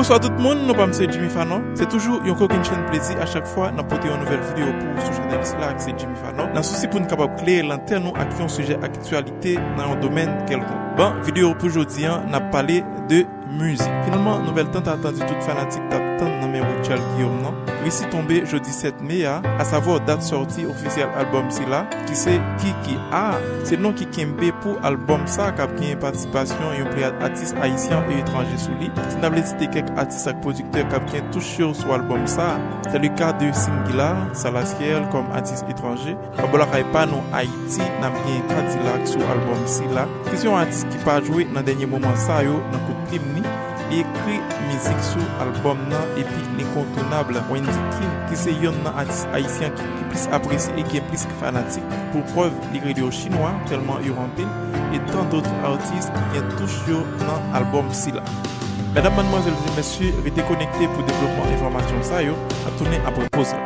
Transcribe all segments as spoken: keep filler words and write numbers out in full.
Bonswa tout moun, non pa m se Jimmy Fanon. Se toujou yon kokennchenn plezi a chak fwa n ap pote yon nouvèl videyo pou ou sou chanèl sila ki se Jimmy Fanon. Nan sousi pou n kapab klere lantèn ou ak yon sijè aktyalite nan yon domèn kèlkonk. Bon, videyo pou jodi an, n ap pale de mizik. Finalman, nouvèl tantatandi tout fanatik t ap tann nan men Rutshelle Guillaume nan resi tonbe jodi sèt me a, asavwa dat sòti ofisyèl albòm sila, ki se Kiki. A, se non ki kenbe pou albòm sa k ap gen patisipasyon yon pleyad atis ayisyen e etranje sou li. Si n ap site kèk atis ak pwodiktè k ap gen touch yo sou albòm sa, c'est le cas de Singila, Salaciel kòm atis etranje. Bò lakay pa nou Ayiti, n ap gen K-Dilak sou albòm sila, ki se yon atis ki pa jwe nan dènye moman sa yo nan kout plim ni. Li ekri mizik sou albòm nan epi lenkontounab Wendy King, ki se yonn nan atis ayisyen ki, ki plis apresye e gen plis fanatik. Pou prèv, li rele yo chinwa, tèlman yo anpil, e tan dòt atis ki gen touch yo nan albòm sila. Medam, madmwazèl e mesye, rete konekte pou devlopman enfòmasyon sa yo. N ap tounen apre poz la.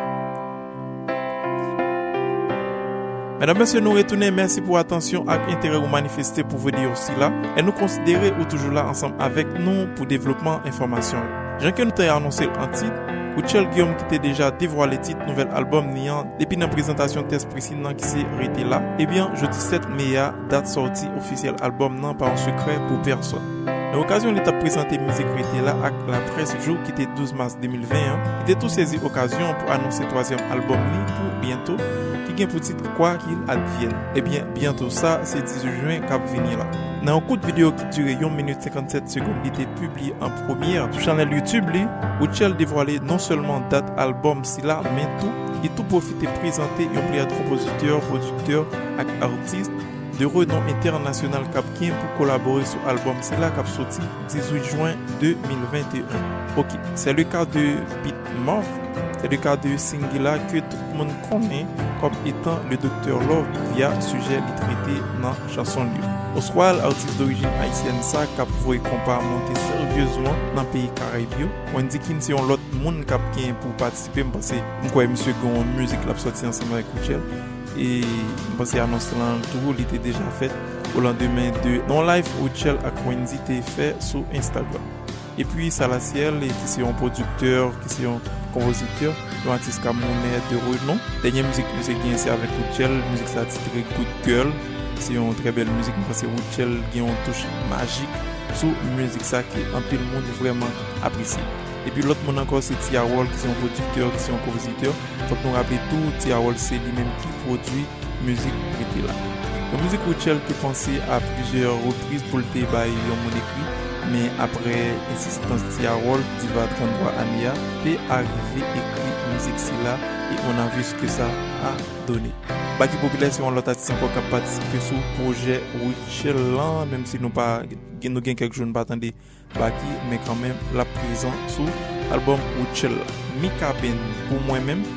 Medam, mesye, nou retounen. Mèsi pou atansyon ak enterè ou manifeste pou videyo sila. E nou konsidere ou toujou la ansanm avèk nou pou devlopman enfòmasyon yo. Jan ke nou te anonse l an tit, Rutshelle Guillaume ki te deja devwale tit nouvèl albòm ni an depi nan prezantasyon tès Priscilla nan ki se Rete La. Ebyen, jodi sèt me a, dat sòti ofisyèl albòm nan pa yon sekrè pou pèsòn. Nan okazyon li t ap prezante mizik Rete La ak laprès jou ki te douz mas de mil ven an, li te tou sezi okazyon pou anonse twazyèm albòm li pou byento, ki gen pou tit Quoi qu'il advienne. Ebyen, byento sa, se dizuit jen k ap vini la. Nan yon kout videyo ki dire yon minit senkannsèt segonn li te pibliye an premyè sou chanèl YouTube li, Rutshelle devwale non sèlman dat albòm sila, men tou, li tou pwofite prezante yon pleyad konpozitè, pwodiktè ak atis de renon entènasyonal k ap gen pou kolabore sou albòm sila k ap soti dizuit jen de mil venteyen. Ok, c'est le cas de Pete Murphy, c'est le cas de Singila ke tout moun konnen kòm etan le Doktè Love via sijè li trete nan chanson l yo. Oswald, atis dorijin ayisyèn sa k ap voye konpa monte seryezman nan peyi Karayib yo. Wendy King se yon lòt moun k ap gen pou patisipe, m panse, m kwè misye gen yon mizik l ap sòti ansanm avèk Rutshelle. E m panse anons lan tou, li te deja fèt o landemen de yon live Rutshelle ak Wendy te fè sou Instagram. Epi Salaciel, e ki se yon pwodiktè, ki se yon konpozitè, yon atis kamerounè de renon. Dènye mizik misye gen se avèk Rutshelle, mizik sa titre Good Girl. Se yon trè bèl mizik, m panse Rutshelle gen yon touch majik sou mizik sa ke anpil moun vrèman apresye. Epi lòt moun ankò se Ti Harold, ki se yon pwodiktè, ki se yon konpozitè. Fòk nou raple tou, Ti Harold se li menm ki pwodui mizik Rete La. Yon mizik Rutshelle te panse a plizyè repriz pou l te bay yon moun ekri, men aprè ensistans Ti Harold, diva tranntwa ane a, te arive ekri mizik sila, e on a vu ce que ça a donné. Baky Popilè se yon lòt atis ankò k ap patisipe sou pwojè Rutshelle lan, menm si nou pa, nou gen kèk jou nou pa tande Baky, men kanmenm, l ap prezan sou albòm Rutshelle la. Mikaben, pou mwen menm,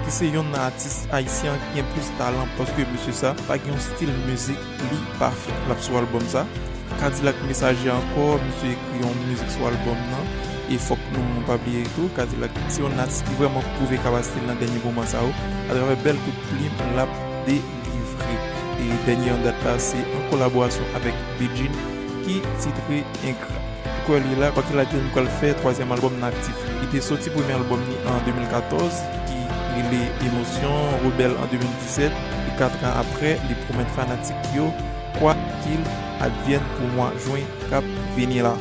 ki se yonn nan atis ayisyen ki gen plis talan, paske mesye sa pa gen yon stil mizik li pa fè. L ap sou albòm sa. K-Dilak Mesaje ankò, misye ekri yon mizik sou albòm nan, e fòk nou pa bliye tou, K-Dilak se yon atis ki vrèman pwouve kapasite l nan dènye moman sa yo, atravè bèl kout plim l ap delivre. E dènye an dat la, se an kolaborasyon avèk Bedjine, ki titre Engra. Ou kwè li la, Kwa Kila Djounen pral fè twazyèm albòm nan aktif. Li te soti premye albòm li an de mil katòz, ki rele Emosyon, Rebèl an de mil disèt, e kat an aprè, li pwomèt fanatik yo Kwa Kil Advyèn pou mwa jen k ap vini la.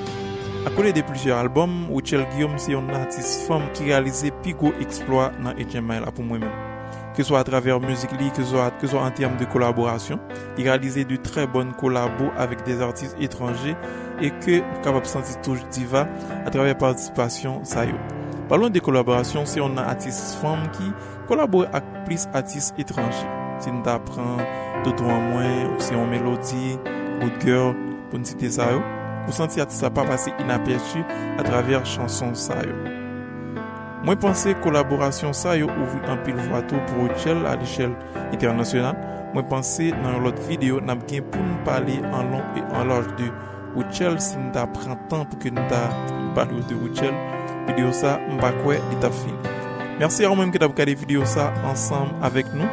Akole de plizyè albòm, Rutshelle Guillaume se yon atis fanm ki reyalize pi gwo eksplwa nan H M I la pou mwen menm. Keswa atravè mizik li, keswa, keswa an tèm de kolaborasyon, li reyalize de trè bòn kolabo avèk de atis etranje e ke ou kapab santi touch diva atravè patisipasyon sa yo. Palon de kolaborasyon, se yon atis fanm ki kolabore ak plis atis etranje. Si n ta pran Doudou an mwen, ou se yon melodi, Good Girl, pou n site sa yo, ou santi atis la pa pase inapèsi atravè chanson sa yo. Mwen panse kolaborasyon sa yo ouvri anpil vwa tou pou Rutshelle a lechèl entènasyonal. Mwen panse nan yon lòt videyo, n ap gen pou n pale an lon e an laj de Rutshelle. Si n ta pran tan pou ke n ta pale w de Rutshelle, videyo sa, m pa kwè li t ap fini. Mèsi a ou menm ki t ap gade videyo sa ansanm avèk nou.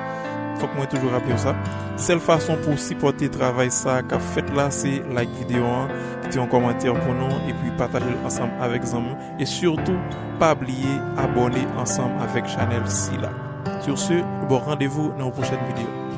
Fòk mwen toujou raple w sa. Sèl fason pou w sipòte travay sa k ap fèt la, se like videyo an, kite yon kòmantè pou nou, epi pataje l ansanm avèk zanmi w. E sitou, pa bliye abòne ansanm avèk chanèl sila. Sur ce, bon randevou nan yon pwochèn videyo.